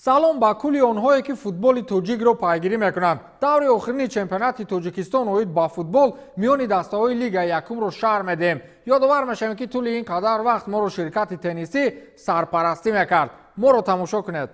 Салом ба кулли онҳое, ки футболи тоҷикро пайгирӣ мекунанд. Даври охирини чемпионати Тоҷикистон оид ба футбол миёни дастаҳои лигаи якумро шарҳ медиҳем. Ёдовар мешавем, ки тӯли ин қадар вақт моро ширкати теннисӣ сарпарастӣ мекард. Моро тамошо кунед.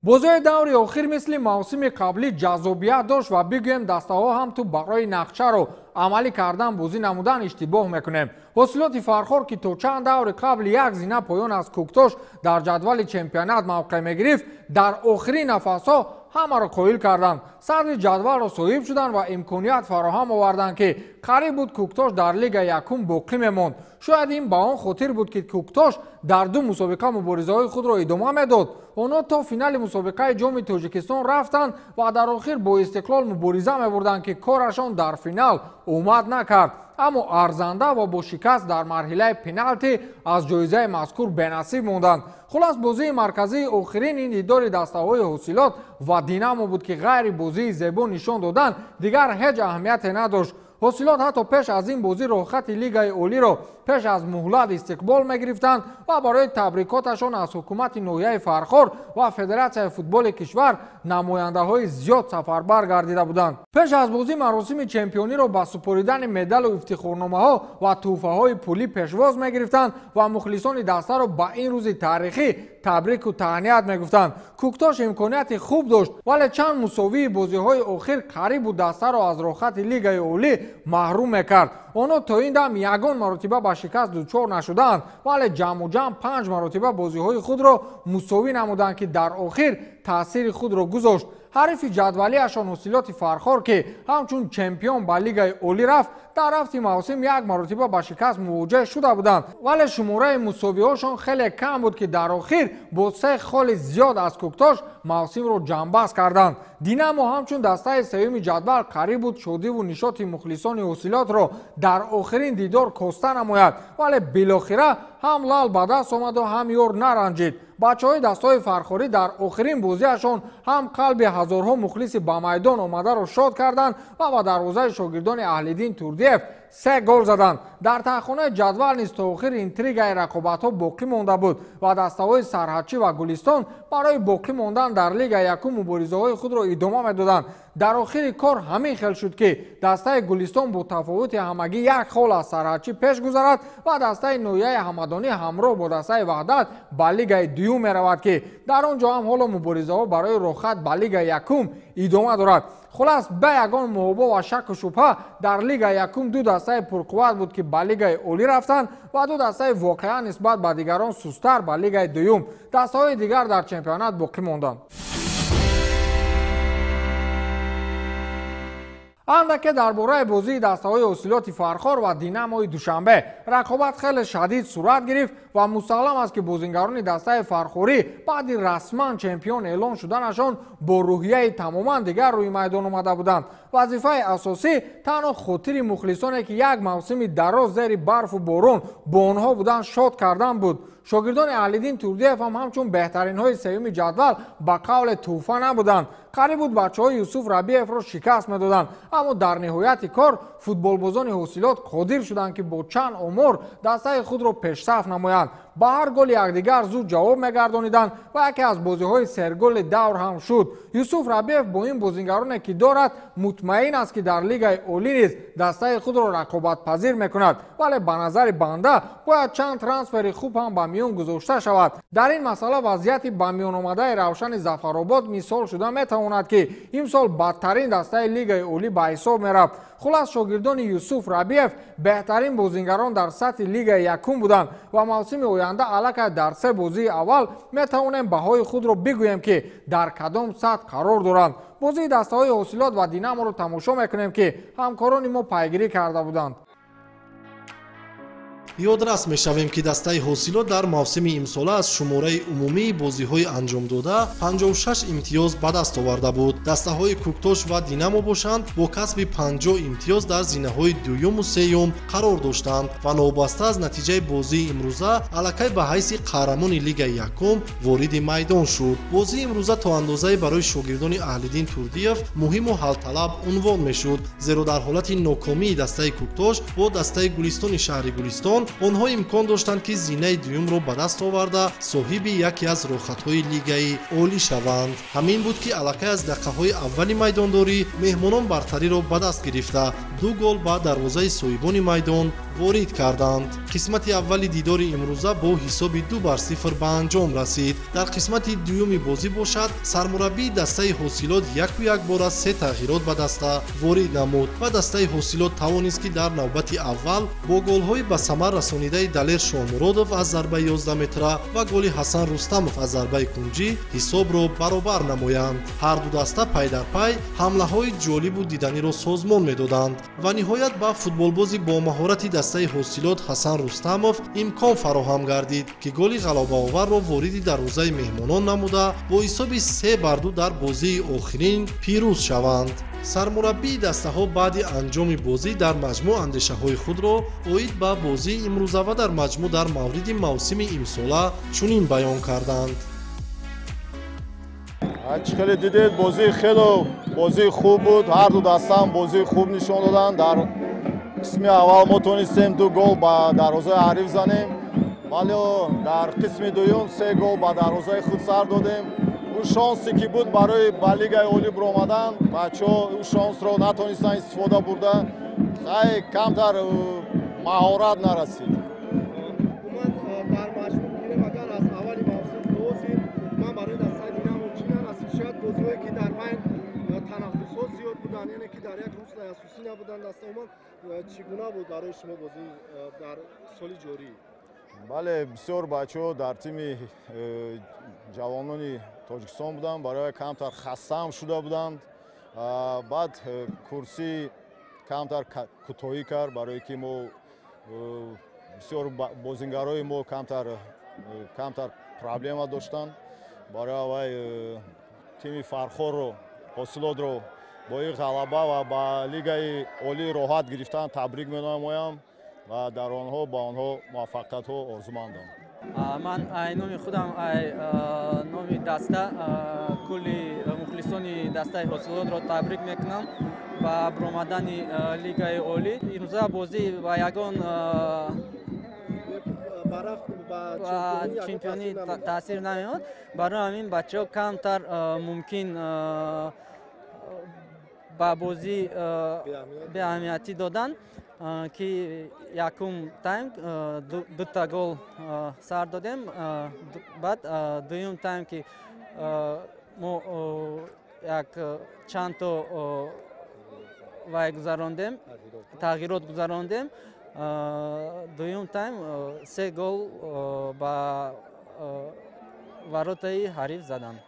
Бозиҳои даври охир мисли мавсими қаблӣ ҷаззобият дошт ва бигӯем дастаҳо ҳам ту барои нақшаро амалӣ кардан бозӣ намудан иштибоҳ мекунем. Ҳосилоти Фархор, ки то чанд даври қабл як зина поён аз Кӯктош дар ҷадвали чемпионат мавқеъ мегирифт, дар охирин нафасҳо ҳамаро қоил карданд. Садри ҷадвалро соҳиб шуданд ва имконият фароҳам оварданд, ки қариб буд Кӯктош дар лигаи якум боқӣ мемонд. Шояд ин ба он хотир буд, ки Кӯктош дар ду мусобиқа муборизаҳои худро идома медод. Онҳо то финали мусобиқаи ҷоми Тоҷикистон рафтанд ва дар охир бо Истиқлол мубориза мебурданд, ки корашон дар финал омад накард. Аммо арзанда ва бо шикаст дар марҳилаи пеналти аз ҷоизаи мазкур бенасиб монданд. Хулас, бозии марказии охирин ин дидори дастаҳои Ҳосилот ва Динамо буд, ки ғайри бозии зебо нишон додан дигар ҳеҷ аҳамияте надошт. Ҳосилот ҳатто пеш аз ин бозӣ роҳхати лигаи олиро пеш аз муҳлат истиқбол мегирифтанд ва барои табрикоташон аз ҳукумати ноҳияи Фархор ва федератсияи футболи кишвар намояндаҳои зиёд сафарбар гардида буданд. Пеш аз бозӣ маросими чемпиониро ба супоридани медалу ифтихорномаҳо ва тӯҳфаҳои пулӣ пешвоз мегирифтанд ва мухлисони дастаро ба ин рӯзи таърихӣ табрику таҳният мегуфтанд. Кӯктош имконияти хуб дошт, вале чанд мусовии бозиҳои охир қариб буд дастаро аз роҳхати лигаи олӣ маҳрум мекард. Онҳо то ин дам ягон маротиба ба шикаст дучор нашудаанд, вале ҷамъу ҷамъ 5 маротиба бозиҳои худро мусовӣ намуданд, ки дар охир таъсири худро гузошт. Ҳарифи ҷадвалиашон Ҳосилоти Фархор, ки ҳамчун чемпион ба лигаи олӣ рафт, дар рафти мавсим як маротиба ба шикаст мувоҷеҳ шуда буданд, вале шумораи мусовиҳошон хеле кам буд, ки дар охир бо 3 холи зиёд аз Кӯктош мавсимро ҷамъбаст карданд. Динамо ҳамчун дастаи сеюми ҷадвал қариб буд шодиву нишоти мухлисони Ҳосилотро дар охирин дидор коста намояд, вале билохира ҳам лал ба даст омаду ҳам ёр наранҷид. Бачаҳои дастаҳои фархорӣ дар охирин бозиашон ҳам қалби ҳазорҳо мухлиси ба майдон омадаро шод карданд ва ба дарвозаи шогирдони Аҳлиддин Турдиев 3 гол заданд. Дар таҳхонаи ҷадвал низ то охир интригаи рақобатҳо боқӣ монда буд ва дастаҳои Сарҳадчӣ ва Гулистон барои боқӣ мондан дар лигаи якум муборизаҳои худро идома медоданд. Дар охири кор ҳамин хел шуд, ки дастаи Гулистон бо тафовути ҳамагӣ 1 хол аз Сарҳадчӣ пеш гузарад ва дастаи ноҳияи Ҳамадонӣ ҳамроҳ бо дастаи Ваҳдат ба лигаи дуюм меравад, ки дар он ҷо ҳам ҳоло муборизаҳо барои роҳхат ба лигаи якум идома дорад. Хулас, ба ягон муҳобо ва шаку шубҳа дар лигаи якум ду дастаи пурқувват буд, ки ба лигаи олӣ рафтанд ва ду дастаи воқеан нисбат ба дигарон сустар ба лигаи дуюм. Дастаҳои дигар дар чемпионат боқӣ монданд. Андаке дар бораи бозии дастаҳои Ҳосилоти Фархор ва Динамои Душанбе рақобат хеле шадид сурат гирифт ва мусаллам аст, ки бозингарони дастаи фархорӣ баъди расман чемпион эълон шуданашон бо рӯҳияи тамоман дигар рӯи майдон омада буданд. Вазифаи асосӣ танҳо хотири мухлисоне, ки як мавсими дароз зери барфу борон бо онҳо буданд, шод кардан буд. Шогирдони Аҳлиддин Турдиев ҳам ҳамчун беҳтаринҳои сеюми ҷадвал ба қавле тӯҳфа набуданд. Қариб буд бачаҳои Юсуф Рабиевро шикаст медоданд, аммо дар ниҳояти кор футболбозони Ҳосилот қодир шуданд, ки бо чанд омор дастаи худро пешсаф намоянд. Ба ҳар голи якдигар зуд ҷавоб мегардониданд ва яке аз бозиҳои серголи давр ҳам шуд. Юсуф Рабиев бо ин бозингароне, ки дорад, мутмаин аст, ки дар лигаи олӣ низ дастаи худро рақобатпазир мекунад, вале ба назари банда бояд чанд трансфери хуб ҳам ба миён гузошта шавад. Дар ин масъала вазъияти ба миён омадаи Равшани Зафаробод мисол шуда метавонад, ки имсол бадтарин дастаи лигаи олӣ ба ҳисоб мерафт. Хулас, шогирдони Юсуф Рабиев беҳтарин бозингарон дар сатҳи лигаи якум буданд ва мавсими оянда аллакай дар 3 бозии аввал метавонем баҳои худро бигӯем, ки дар кадом сатҳ қарор доранд. Бозии дастаҳои Ҳосилот ва Динаморо тамошо мекунем, ки ҳамкорони мо пайгирӣ карда буданд. Ёдрас мешавем, ки дастаи Ҳосилот дар мавсими имсола аз шумораи умумии бозиҳои анҷомдода 56 имтиёз ба даст оварда буд. Дастаҳои Кӯктош ва Динамо бошанд бо касби 50 имтиёз дар зинаҳои дуюму сеюм қарор доштанд ва новобаста аз натиҷаи бозии имрӯза аллакай ба ҳайси қаҳрамони лигаи якум вориди майдон шуд. Бозии имрӯза то андозае барои шогирдони Аҳлиддин Турдиев муҳиму ҳалталаб унвон мешуд, зеро дар ҳолати нокомии дастаи Кӯктош бо дастаи Гулистони шаҳри Гулистон онҳо имкон доштанд, ки зинаи дуюмро ба даст оварда соҳиби яке аз роҳхатҳои лигаи олӣ шаванд. Ҳамин буд, ки аллакай аз дақиқаҳои аввали майдондорӣ меҳмонон бартариро ба даст гирифта, 2 гол ба дарвозаи соҳибони майдон ворид карданд. Қисмати аввали дидори имрӯза бо ҳисоби 2-0 ба анҷом расид. Дар қисмати дуюми бозӣ бошад, сармураббии дастаи ҳосилот яку якбора 3 тағйирот ба даста ворид намуд ва дастаи ҳосилот тавонист, ки дар навбати аввал бо голҳои ба самар расонидаи Далер Шоҳмуродов аз зарбаи 11 метра ва голи Ҳасан Рустамов аз зарбаи кунҷӣ ҳисобро баробар намоянд. Ҳар ду даста пай дар пай ҳамлаҳои ҷолибу диданиро созмон медоданд ва ниҳоят ба футболбози бо маҳорати дастаи ҳосилот Ҳасан Рустамов имкон фароҳам гардид, ки голи ғалабаоварро вориди дарвозаи меҳмонон намуда бо ҳисоби 3-2 дар бозии охирин пирӯз шаванд. Сармураббии дастаҳо баъди анҷоми бозӣ дар маҷмӯъ андешаҳои худро оид ба бозии имрӯза ва дар маҷмӯъ дар мавриди мавсими имсола чунин баён карданд. Чӣ хеле дидед, бозии хеле бозии хуб буд. Ҳар ду дастаам бозии хуб нишон доданд. Дар қисми аввал мо тонистем 2 гол ба дарвозаи ҳариф занем, вале дар қисми дуюм 3 гол ба дарвозаи худ сар додем. Ӯ шонсе ки буд барои ба лигаи олӣ баромадан, бачаҳо ӯ шонсро натонистанд истифода бурда. Хай камтар маҳорат нарасид. Дар маҷмӯъ гирем, агар аз аввали мавсим то ҳозир ман барои дастаи Динамо чӣ нарасид? Шояд бозиҳое ки дар байн танаффусҳо зиёд буданд, яъне ки дар як руслаи асосӣ набуданд даста. Умуман чӣ гуна буд барои шумо бозӣ дар соли ҷорӣ? Бале, бисёр бачаҳо дар тими ҷавонони Тоҷикистон буданд, барои камтар хастаам шуда буданд. Баъд курсӣ камтар кӯтоҳӣ кард, барое ки мо бисёр бозингарои мо камтар проблема доштанд. Барои вай тими Фархорро, ҳосилотро бо ин ғалаба ва ба лигаи олӣ роҳат гирифтан табрик менамоям ва дар онҳо ба онҳо муваффақиятҳо орзумандам. Ман ай номи худам, ай номи даста, кулли мухлисони дастаи ҳосилотро табрик мекунам ба баромадани лигаи олӣ. Имрӯза бозӣ ба ягон чемпионӣ таъсир намеёбад. Барои ҳамин бачаҳо камтар мумкин ба бозӣ беаҳамиятӣ доданд, ки якум тайм 2 гол сар додем. Баъд дуюм тайм ки мо як чандто вай гузарондем, тағйирот гузарондем. Дуюм тайм 3 гол ба воротаи ҳариф заданд.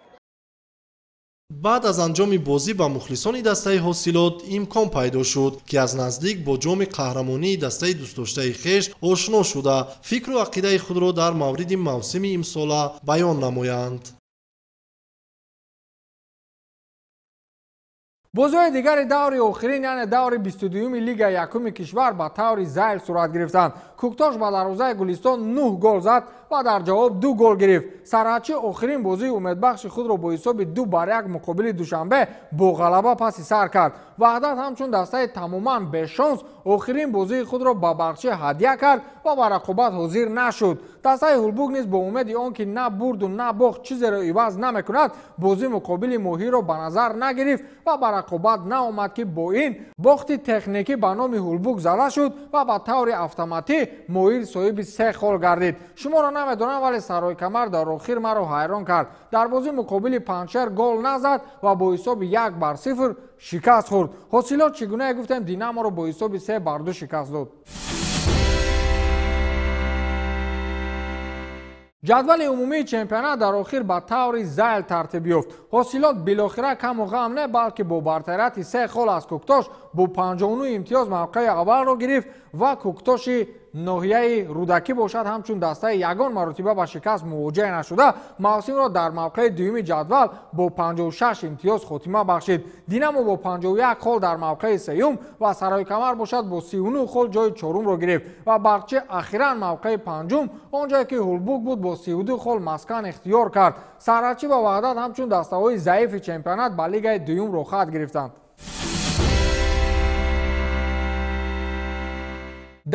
Баъд аз анҷоми бозӣ ба мухлисони дастаи ҳосилот имкон пайдо шуд, ки аз наздик бо ҷоми қаҳрамонии дастаи дӯстдоштаи хеш ошно шуда, фикру ақидаи худро дар мавриди мавсими имсола баён намоянд. Бозиҳои дигари даври охирин, яъне даври 22-юми лигаи якуми кишвар ба таври зайл сурат гирифтанд. Кӯктош ба дарвозаи Гулистон 9 гол зад ва дар ҷавоб 2 гол гирифт. Сарҳадчӣ охирин бозии умедбахши худро бо ҳисоби 2-1 муқобили Душанбе бо ғалаба паси сар кард. Ваҳдат ҳамчун дастаи тамоман бешонс охирин бозии худро ба Барқчӣ ҳадя кард ва ба рақобат ҳозир нашуд. Дастаи Ҳулбук низ бо умеди он ки на бурду на бохт чизеро иваз намекунад, бозӣ муқобили Моҳирро ба назар нагирифт ва ба рақобат наомад, ки бо ин бохти техникӣ ба номи Ҳулбук зада шуд ва ба таври автоматӣ Моҳир соҳиби 3 хол гардид. Шуморо намедонам, вале Саройкамар дар охир маро ҳайрон кард. Дар бозӣ муқобили Панҷшер гол назад ва бо ҳисоби 1-0 шикаст хӯрд. Ҳосилот чӣ гунае гуфтем, Динаморо бо ҳисоби 3-2 шикаст дод. Ҷадвали умумии чемпионат дар охир ба таври зайл тартиб ёфт. Ҳосилот билохира каму ғам не, балки бо бартарияти 3 хол аз Кӯктош бо 59 имтиёз мавқеи аввалро гирифт ва Кӯктоши ноҳияи Рӯдакӣ бошад ҳамчун дастаи ягон маротиба ба шикаст мувоҷеҳ нашуда, мавсимро дар мавқеи дуюми ҷадвал бо 56 имтиёз хотима бахшид. Динамо бо 51 хол дар мавқеи сеюм ва Саройкамар бошад бо 39 хол ҷои чорумро гирифт ва Барқчӣ ахиран мавқеи панҷум, он ҷое ки Ҳулбук буд, бо 32 хол маскан ихтиёр кард. Сарҳадчӣ ва Ваҳдат ҳамчун дастаҳои заифи чемпионат ба лигаи дуюм роҳхат гирифтанд.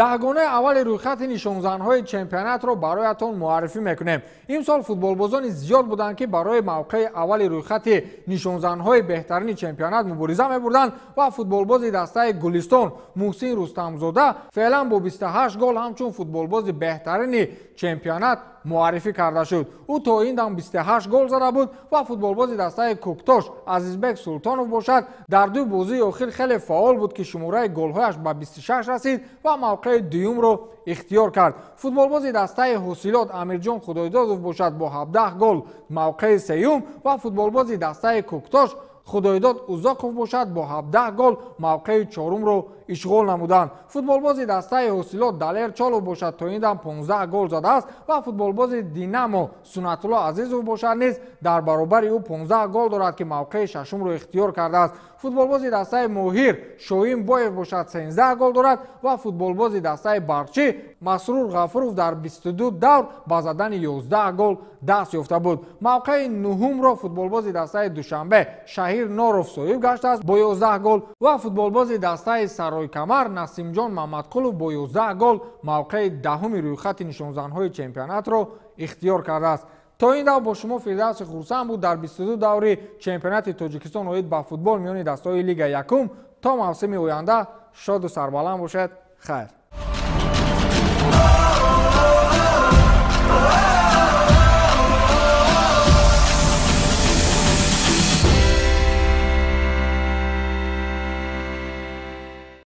Даҳгонаи аввали рӯйхати нишонзанҳои чемпионатро бароятон муаррифӣ мекунем. Имсол футболбозони зиёд буданд, ки барои мавқеи аввали рӯйхати нишонзанҳои беҳтарини чемпионат мубориза мебурданд ва футболбози дастаи Гулистон Муҳсин Рустамзода феълан бо 28 гол ҳамчун футболбози беҳтарини чемпионат муаррифӣ карда шуд. Ӯ то ин дам 28 гол зада буд ва футболбози дастаи Кӯктош Азизбек Султонов бошад, дар ду бозии охир хеле фаъол буд, ки шумораи голҳояш ба 26 расид ва мавқеи дуюмро ихтиёр кард. Футболбози дастаи Ҳосилот Амирҷон Худойдодов бошад, бо 17 гол мавқеи сеюм ва футболбози дастаи Кӯктош Худойдод Узоқов бошад, бо 17 гол мавқеи чорумро ишғол намуданд. Футболбози дастаи Ҳосилот Далер Чолов бошад, то ин дам 15 гол задааст ва футболбози Динамо Сунатулло Азизов бошад, низ дар баробари ӯ 15 гол дорад, ки мавқеи шашумро ихтиёр кардааст. Футболбози дастаи Моҳир Шоим Боев бошад, 13 гол дорад ва футболбози дастаи Барқчӣ Масрур Ғафуров дар 22 давр ба задани 11 гол даст ёфта буд. Мавқеи нуҳумро футболбози дастаи Душанбе Шаҳир Норов соҳиб гаштааст бо 11 гол ва футболбози дастаи Саройкамар Насимҷон Мамадқулов бо 11 гол мавқеи даҳуми рӯйхати нишонзанҳои чемпионатро ихтиёр кардааст. То ин давр бо шумо Фирдавси Хурсанд буд дар 22 даври чемпионати Тоҷикистон оид ба футбол миёни дастаҳои Лига якум. То мавсими оянда шоду сарбаланд бошед. Хайр.